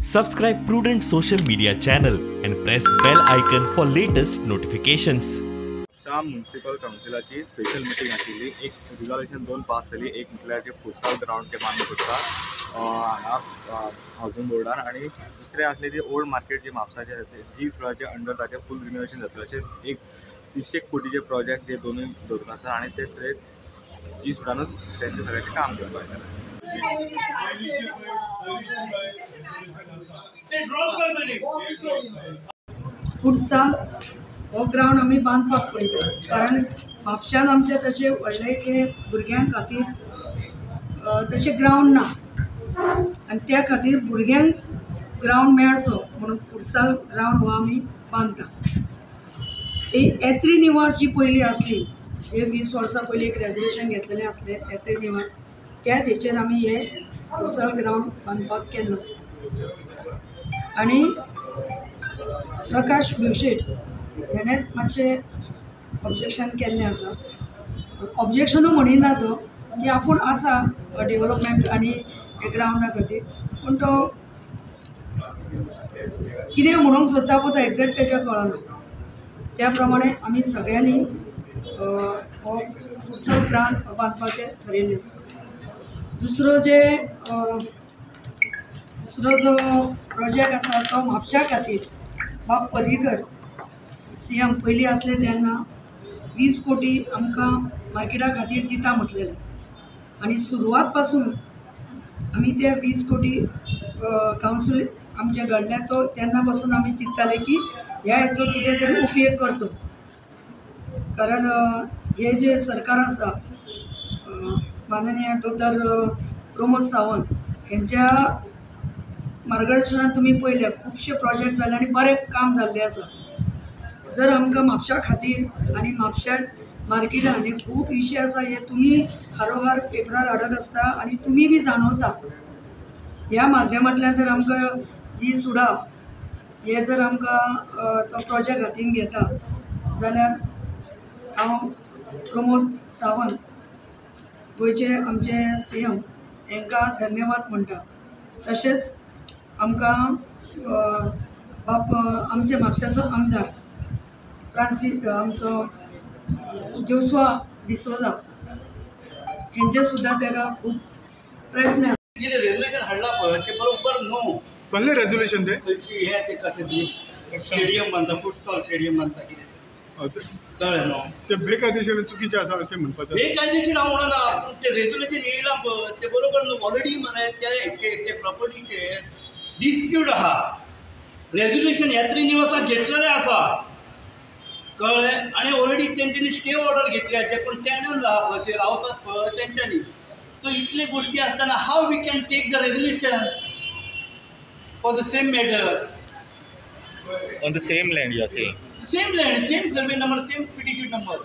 Subscribe Prudent Social Media channel and press bell icon for latest notifications. Mapusa municipal कावन्सिलाची special meeting आशिल्ली. एक resolution दोन pass जाली. एक म्हटल्यार की फुटसाल ग्रावंड ते बांदूंक सोदता हांगा हावजींग बोर्डान, आनी दुसरें आसलें ती ओल्ड मार्केट जी म्हापसाचें आसा जी स्कुलाचे अंडर ताचें फूल रिनोवेशन जातलें. अशें एक 30 कोटीचे प्रोजेक्ट जे दोनूय धरून आसा आनी ते जी स्कुलानूच तेंचें सगळ्यांचें काम करपाक जाय. फुटसाल हो ग्रावंड आमी बांदपाक पळयता, कारण म्हापश्यान आमचे तशें व्हडलेशे भुरग्यां खातीर तशें ग्रावंड ना आनी त्या खातीर भुरग्यांक ग्रावंड मेळचो म्हणून फुटसाल ग्रावंड हो आमी बांदता. यात्री निवास जी पयलीं आसली, जे 20 वर्सां पयलीं एक रेजोल्युशन घेतलेलें आसलें यात्री निवास, त्या हेचेर आमी हे फुटसाल ग्रावंड बांदपाक केल्लो आसा. आनी प्रकाश भिवशेट हेणें मातशें ऑब्जेक्शन केल्लें आसा. ऑब्जेक्शनूय म्हणिना तो की आपूण आसा डेवलपमेंट आनी ग्रावंडा खातीर, पूण तो कितें म्हणूंक सोदता पळय तो एग्जॅक्ट तेज्या कळना. त्या प्रमाणे आमी सगळ्यांनी हो फुटसाल ग्रावंड बांदपाचें थरयिल्लें आसा. दुसरो जो प्रोजेक्ट आसा तो म्हापशा खातीर बाब पर्रीकर सीएम पयलीं आसले तेन्ना 20 कोटी आमकां मार्केटा खातीर दिता म्हटलेलें आनी सुरवात पासून आमी ते 20 कोटी कावन्सील आमचें घडलें तो तेन्ना पासून आमी चिंत्ताले की ह्या हेचो कितें तरी उपयोग करचो, कारण हे जे सरकार आसा माननीय डॉक्टर प्रमोद सावंत हेंच्या मार्गदर्शनान तुमी पळयल्या खुबशे प्रोजेक्ट जाले आनी बरें काम जाल्लें आसा. जर आमकां म्हापशा खातीर आनी म्हापश्या मार्केटान हे खूब विशय आसा हे तुमी हारोहार पेपरार हाडत आसता आनी तुमी बी जाणवता. ह्या माध्यमांतल्यान जर आमकां जी सुडा हे जर आमकां तो प्रोजेक्ट हातीन घेता जाल्यार हांव प्रमोद सावंत गोंयचे आमचे सीएम हांकां धन्यवाद म्हणटा. तशेंच आमकां बाप आमचे म्हापश्याचो आमदार फ्रांसीस आमचो जोस्वा डिसोजा हेंचे सुद्दां ताका खूब प्रयत्न. कितें रेजोल्युशन हाडलां पळय तें बरोबर न्हू. कसलें रेजोल्युशन तें? हें तें कशें स्टेडियम बांदता, फुटबॉल स्टेडियम बांदता कितें कळ्ळें न्हू. ते बेकायदेशीर चुकीचें आसा अशें म्हणपाचें? बेकायदेशीर हांव म्हणना, पूण तें रेजोल्युशन येयलां पळय तें बरोबर न्हू. ऑलरेडी मरे ते प्रॉपर्टीचेर डिस्प्यूट आहा. रेजोल्युशन यात्री निवासाक घेतलेलें आसा, कळ्ळें? आनी ऑलरेडी तेंच्यांनी स्टे ऑर्डर घेतल्या, जे कोण टेनन्स आहा पळय ते रावतात पळय तेंच्यांनी. सो इतले गोश्टी आसतना how we can take the resolution for the same matter on the same land? You are saying same land, same survey number, same petition number.